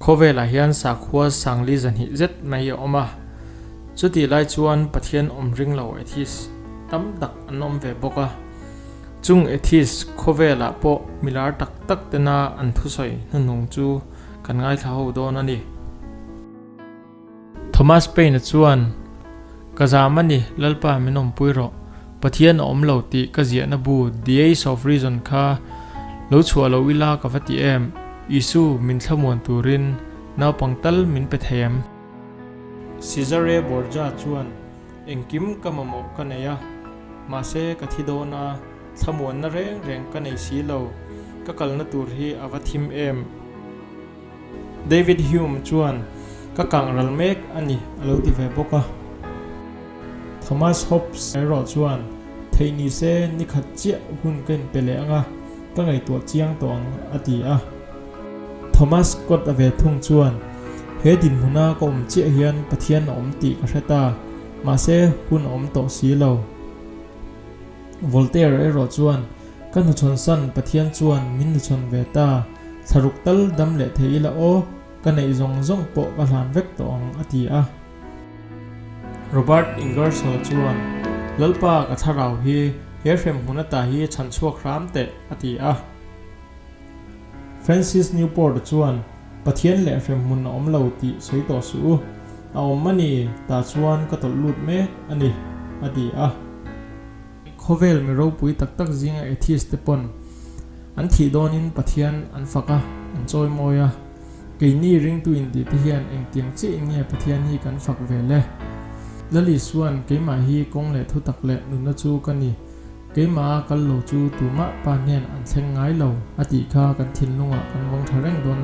Khawvelah hian sakhua sangli zahnih zet mai a awm a, chutih lai chuan Pathian awm ring lo atheist tam tak an awm ve bawk a. Chung atheist khawvelah pawh milar tak tak tena an thusawi hnuhnung chu kan ngaithla ho dawn a ni. Thomas Paine chuan, Ka zam a ni, Lalpa min awmpui rawh. Pathian a awm lo tih ka ziahna bu The Age of Reason kha lo chhuah lo ila ka va ti em? Isu min thlamuan turin naupang tal min pe thei em? Cesare Borgia chuan, Engkim ka mamawh ka nei a, mahse ka thi dawn a, thlamuanna reng reng ka nei si lo, ka kalna tur hi a va thim em? David Hume chuan, Ka kang ral mek a ni, a lo ti ve bawk a. Thomas Hobbes erawh chuan, Theih ni se ni khat chiah hun ka inpe leh ang a, ka ngaihtuah chiang tawh ang, a ti a. Thomas Scott a ve thung chuan, He dinhmuna ka awm chiah hian Pathian a awm tih ka hre ta, mahse hun a awm tawh si lo. Voltaire erawh chuan, Ka hnuchhawn san Pathian chuan min hnuchhawn ve ta, thlaruk tal dam leh thei ila aw, ka neih zawng zawng pawh ka hlan vek tawh ang, a ti a. Robert Ingersoll chuan, Lalpa ka thlarau hi he hremhmun ata hi chhan chhuak hram teh, a ti a. Francis Newport-a chuan, Pathian leh hremhmun a awm lo tih sawi tawh suh u. A awm a ni, tah chuan ka tawlh lut mek a ni, a ti a. Khawvel mi ropui tak tak zinga atheist te pawn an thih dawnin Pathian an fak a, an chawi mawi a. Keini ringtu intih te hian engtiang chiah in nge Pathian hi kan fak ve le? Lali Suan keimah hi kawng leh thutak leh nunna chu ka ni. Keimah a kal lo chu tumah pa hnen an thleng ngai lo a tih kha kan thinlungah kan vawng tha reng dawn.